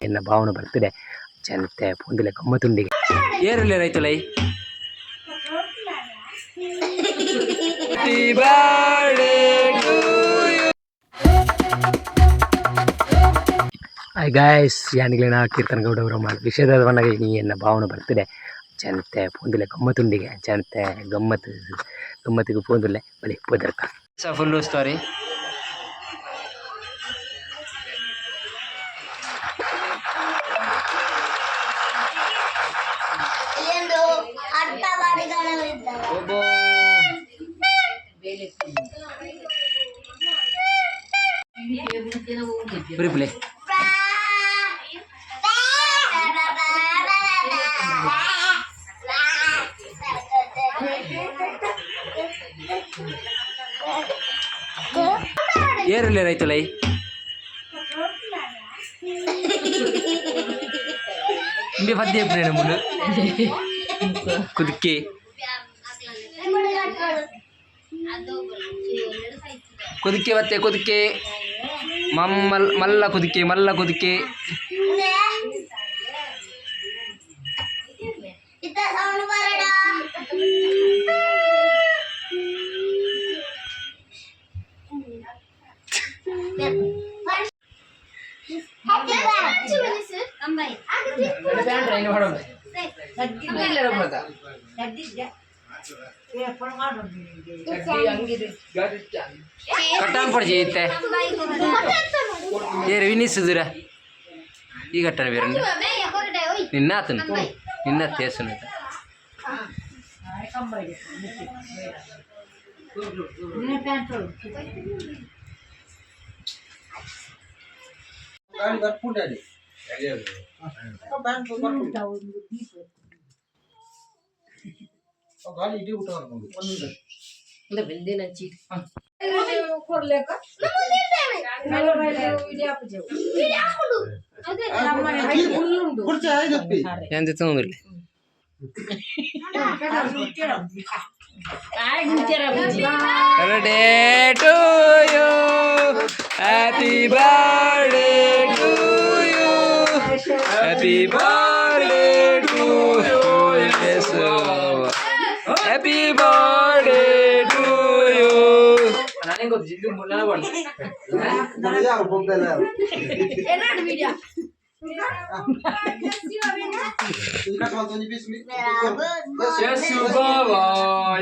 ಎನ್ನ ಭಾವನ ಬರ್ತಡೆ ಜನತೆ ಪೊಂದಿಲ್ಲ ಗಮ್ಮತ್ತುಂಡಿಗೆ ಏರುಲ್ಲ ರೈತುಲೈ. Happy birthday to you. Hi guys, ಯಾನಿಗ್ಲೇನ ಕೀರ್ತನ ಗೌಡವರ ವಿಷಯದ ನೀ ಎನ್ನ ಭಾವನ ಬರ್ತಡೆ ಜನತೆ ಪೊಂದಿಲ್ಲ ಗಮ್ಮತ್ತುಂಡಿಗೆ ಜನತೆ ಗಮ್ಮತ್ತು ಗಮ್ಮತ್ತಿಗೆ ಪೋಂದುಲ್ಲೆ ಬಲಿ ಪೋದರ್ಕ ಫುಲ್ಲು ಸ್ಟೋರಿ. ಇಲ್ಲೊಂದು ಅರ್ಧ ಬಾರಿಗಳು ಇದ್ದಾವೆ. ಬರೀ. ಏರುಲ್ಲೆ ರೈತುಲೈ. ಇಂಬೆ ಪದ್ಯ ಎಪ್ಪುನೇನ ಮುಲು ಕುದುಕೆ. ಕುದುಕೆ ಬತ್ತೆ ಕುದುಕೆ ಮಮ್ಮಲ್ ಮಲ್ಲ ಕುದುಕೆ ಮಲ್ಲ ಕುದುಕೆ. ಇತ್ತ ಸೌಂಡ್ ಬರಡ. ಕಟ್ಟಾನ್ ಪಡ್ಜಿ ಇತ್ತೆ ಏರು ವಿನಿಸುದಿರ ಈ ಕಟ್ಟಣ ಬೇರೆ ನಿನ್ನ ಆತನು ನಿನ್ನ ತೇಸುನ. ಗಾಡಿ ಬರ್ಪುಂಡಾಡಿ ಬ್ಯಾಂಕ್ ಗಾಡಿ ಇಡೀ ಊಟ ಬರ್ಕೊಂಡು ಒಂದು. ಕುರ್ಚಿ ಆಯ್ತಪ್ಪಿ. ಎಂತ ತೊಂದಿಲ್ಲ. Birthday to you. Happy birthday to you. Happy birthday to you. Yes. Happy birthday to you. ಯಾರು ಬೊಬ್ಬೆಲ್ಲ ಯಾರು? ಇದು ಕಟ್ ಮಾಡ್ತು ಒಂಜಿ ಪೀಸ್. ಯಸು ಬಾವಾ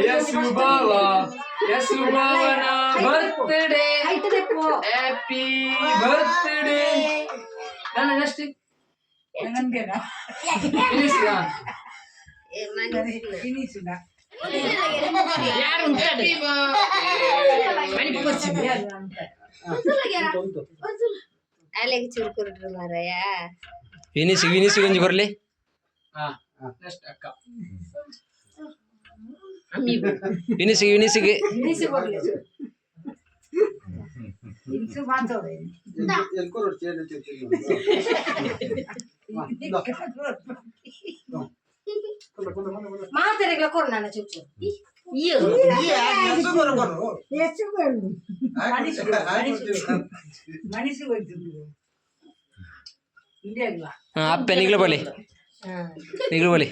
ಯಸು ಬಾವಾ ಯಸು ಬಾವನ ಬರ್ತ್ಡೇ, ಹ್ಯಾಪಿ ಬರ್ತ್ಡೇ. ನನ್ನ ನೆಕ್ಸ್ಟ್. ಫಿನಿಶ್. ಅಲೆಗೆ ಚೂರು ಕುರುಡ್ರು ಮಾರಾಯ. ವಿನಿಸ್ ವಿನಿಸ್ ಗುಂಜಿ ಕೊರ್ಲಿ. ನೆಕ್ಸ್ಟ್ ಅಕ್ಕ. ವಿನಿಸಿಗೆ ವಿನಿಸಿಗೆ. ಎಲ್ಲಿ ಕೊರೊಡು ಚೇಂಜ್ ಚೇಂಜ್. ಮಾತೆರೆಗ್ಲ ಕೊರು ನನ್ನ ಚೂಚು. ಯಸ್ಸು ಕೊರು ಕೊರು. ಎಷ್ಟು ಕೊಡು. ಹಾಯ್ ಮನಸ್ಸು ಗೊತ್ತಿದ್ದು ಇದೆ ಅಲ್ವಾ? ಅಪ್ಪೆ ನಿಗ್ಲು ಬಲಿ ನಿಗ್ಲು ಬಲಿ.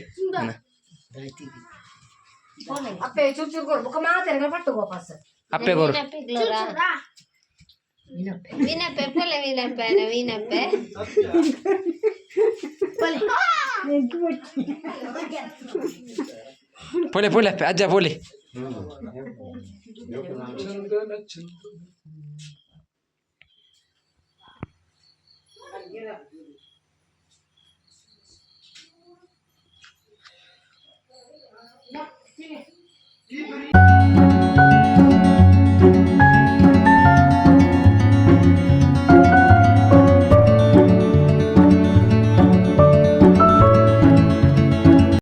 ಅಪ್ಪೆ ಚೂರು ಚೂರು ಕೊರು ಬೊಕ್ಕ ಮಾತೆರೆಗ್ಲ ಪಟ್ಟು ವಾಪಸ್. ಅಪ್ಪೆ ಕೊರು. ವಿನಪ್ಪೆ ಪೊಲೆ ವಿನಪ್ಪೆ ವಿನಪ್ಪೆ. ಎಂಟು ಬಚ್ಚಿ. ಪೋಲೆ ಪೋಲೆ ಅಪ್ಪೆ ಅಜ್ಜ ಪೋಲೆ. ಚಂದನ ಚಂದ.